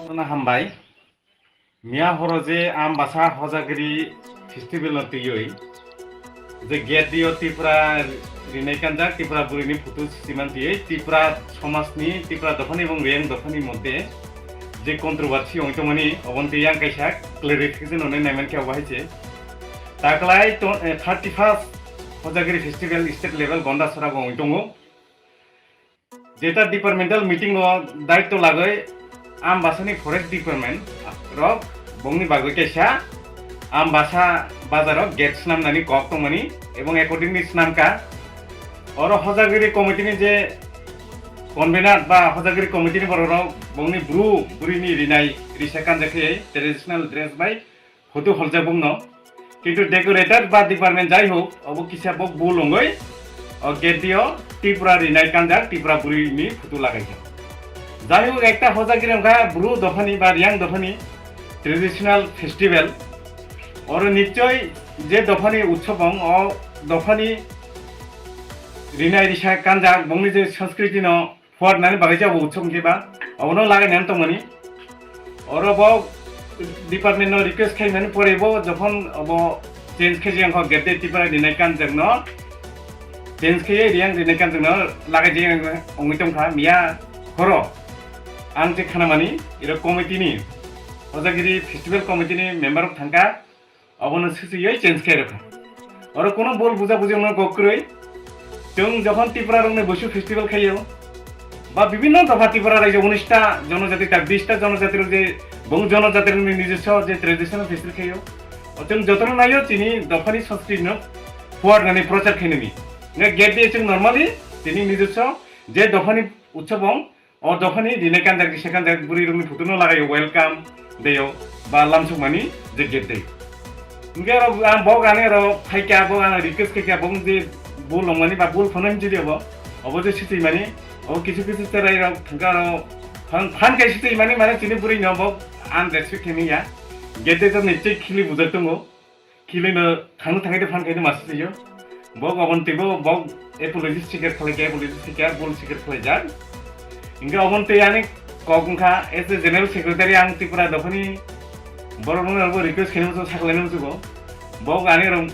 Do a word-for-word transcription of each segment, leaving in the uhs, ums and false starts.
Jotono hambai. Miya horo je Ambasa Hojagiri festival no twiwi je gate di yo Tripura rinai kanjak, Tripura buri ni photo siman twiwi Tripura somaj ni, Tripura dopha ni ebong Reang dopha ni moddhe je controversy ong tongmani, obo ni twi yang kaisa clarification ongnai naiman khe obo hai se. Taklai to-, eh, thirty first Hojagiri festival state level Gondasora go ong tong ou. Jeta departmental meeting no daityo lagwi Ambasa ni forest department rok bongni bagwi kaisa Ambasa bazar o gate snam nani kok tongmani ebong accordingly snam kha. Oro Hojagiri committee ni je convener ba Hojagiri committee ni borok rok bongni bru buri ni rinai risa kanjak khe traditional dress bai photo holjak bongno. Kintu decorator ba department jai hok, obo kisa bo bul ongwi, o gate di yo Tripura rinai kanjak, Tripura buri ni photo lagai kha. Jai hok, ekta Hojagiri ong kha bru dopha ni ba Reang dopha ni traditional festival. Oro nichoi je dopha ni utsob ong, o dopha ni rinai risa kanjak, bongni je sanskriti no phuar nani bagwi je abo utsob hing khe ba, obo no lagai nani tongmani. Oro bo department no request khai mani pore bo jokhon obo change khe je ang kho gate di Tripura rinai kanjak no change khe Reang rinai kanjak no lagai je ongwi tong kha miya horo. Ang je khana mani, iro committee ni, Hojagiri festival committee ni member rok thang kha, obo no swchwi ye change khe rw kha. Oro kuno bul buja buji ongno kok kwrwi. Chwng jokhon Tripura rok ni Busu festival khai o, ba bibhinno dopha Tripura raijo unis ta jonojati ta bis ta jonojati rok je bung jonojati rok ni nijoswo je traditional festival khai o, o chwng joto no nai o chini dopha ni sanskriti no phuar nani prochar khai nani. Hingkhe gate di chwng normally chini nijoswo je dopha ni utsob ong, o dopha ni rinai kanjak, risa kanjak, buri rok ni photo no lagai o welcome day o, ba lamsok mani je gate day. Hingkhe aro ang bok ani aro phai kha, bok ano request khai kha, bok je bul ong mani ba bul phano himchi di obo. Obo je swchwi mani, obo kisu kisu cherai rok thang kha aro phan, phan khai swchwi mani, mane chini buri no bok unrespect khe ni ya. Gate day to nichoi khili bujak tongo. Khili no thangno thangkhe de phan khai de masi se yo. Bok obo ni twi bo bok apology sikar khlai kha, apology sikar, bul sikar khlai jak. Hingkhe obo ni twi ani kok wngkha as a general secretary ang Tripura dopha ni borok no bo request khainai muchung, sakhlainai muchung bo. Bok ani rok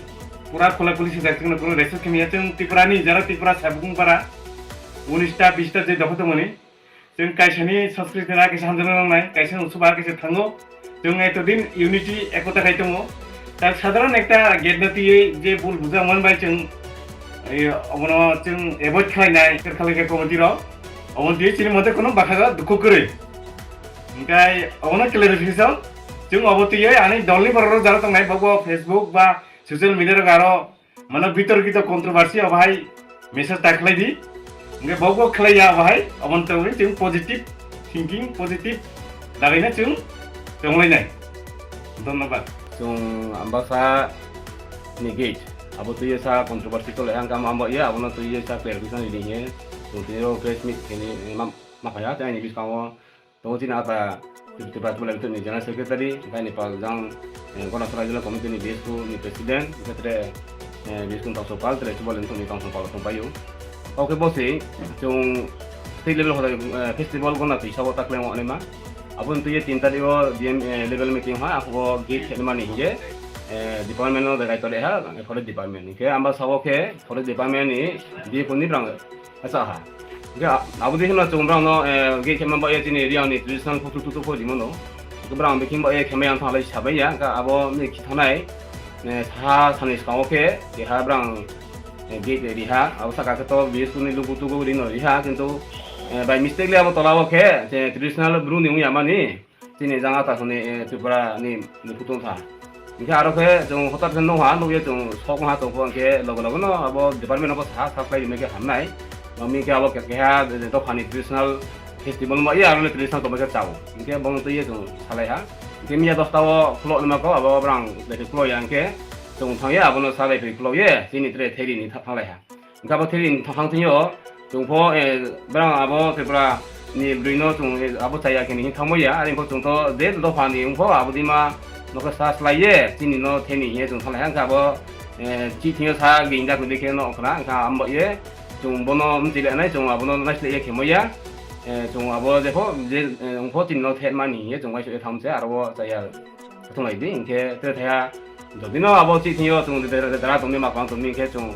pura khulai khuli sijak, chwngno kuno respect khaimya, chwng Tripura ni jara Tripura sabukung para unis ta bis ta je dopha tongmani. Chwng kaisa ni sanskriti no kaisa hamjaknai nangnai, kaisa ni utsob kaisa thango. Chwng etodin unity ekota khai tongo. Ta sadharon ekta gate no twiwi je bul buja man bai chwng, eh, obono chwng avoid khlainai, khlai khe committee rok. Obono twiwi chini mote kuno bakha dukhu kwrwi. Hingkhe obono clarification, chwng obo twiwi ani dol ni borok rok jara tongnai, bobo Facebook ba social media rok aro mano bitorkito controversy obo hai message ta khlai di. Hingkhe bo bo khlai ya obo hai, obo ni tongwi chwng positive thinking, positive lagaino chwng tonglainai. Dhonnobad. Chwng Ambasa ni gate abo twi sa controversy tole ang kamo abo ye abono twi sa clarification ri di hing ye chwng tini ro press meet khe ni ma, ma phai ha tei aini biskango tongo chini ata Tripura Chubal Lemthok ni General Secretary, hingkhe ni pal jang, eh, Ganasora Regional Committee ni B S P ni President, hingkhe tre, eh, B S P ni Tangso Pal, tre Chubal Lemthok ni Tangso Pal tong pai ou. Oke bo se, chwng state level hoda, eh, festival gona twi sabo ta kleng wanaima. Abo ni twi ye tin tarik o D M, eh, level meeting ha, abo gate khe mani hingye, eh, department no dai tole ha, forest department. Hingkhe amba sabo khe forest department ni D F O ni brang Acha ha. Hingkhe abo dei kheno chwng brao no, eh, gate khe ma ba ye chini Reang ni traditional photo tutu pho rimo no. Hingkhe brao bikhi ba ye khe ma yang thanglai sabai ya. Hingkhe abo ni khi thangnai, eh, saha sani skang o khe, keha brao, eh, gate ri ha. Abo saka khe to B S P ni lugu tugu ri no ri ha. Kintu, eh, by mistake le abo tola o khe, je traditional bru ni wng ya mani. Chini jang ata soni, eh, Tripura ni, ni phutung tha. Hingkhe aro khe chwng hotat khe nung ha, nung ye chwng sok ha, chwng pho hingkhe loge loge no abo department no bo sa, sa khlai rimai khe hamnai. Mami khe abo khe, keha, eh, dopha ni traditional festival ma ye aro le traditional tongma khe chao. Hingkhe bo no twi ye chwng salai ha. Hingkhe miya dosta o khulok nima kho, abo brang le khe khulok ya hingkhe chwng thang ye abo no salai phai khulok ye, chini tre theri ni tha-, thanglai ha. Hingkhe abo theri ni thanng thing yo, chwng pho, eh, brang abo Tripura ni broi no chwng, eh, abo chaya khe ni hing thangmo ya, are pho chwng to je dopha ni wng pho abo dima no khe sa slai ye, chini no theni hing ye chwng thanglai ha, hingkhe abo, eh, chi thing yo sa gingja khe dei khe no khna, hingkhe abo ye chwng bono mchi le nai, chwng abo no naisleh ye khemo ya, Chung abo je pho, je, ong pho chini no thehma ni hing ye chung uaingsouh ye thanng se, aro wo chaya thunglai di, hing khe tre thaiha, jodi no abo chih thing yo chung dara tong mi, ma kang tong mi hing khe chung,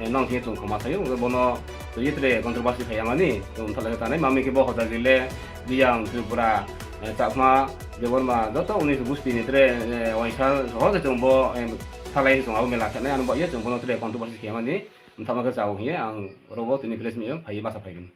nang thing yo chung khoma sai ou, bo no tui ye tre controversy phai ya mani, chung thalai khe tanai, ma mi khe bo Hojagiri le, Reang, Tripura, Chakma, Debbarma, joto Unnish gusti ni tre, uaingsa soho se chung bo, thalai se chung abo mela khenai, ano bah ye chung bo no tre controversy khe ya mani, mthaohma khe chao hing ye ang ro wo tini press meet yo phai ye basa phai mani.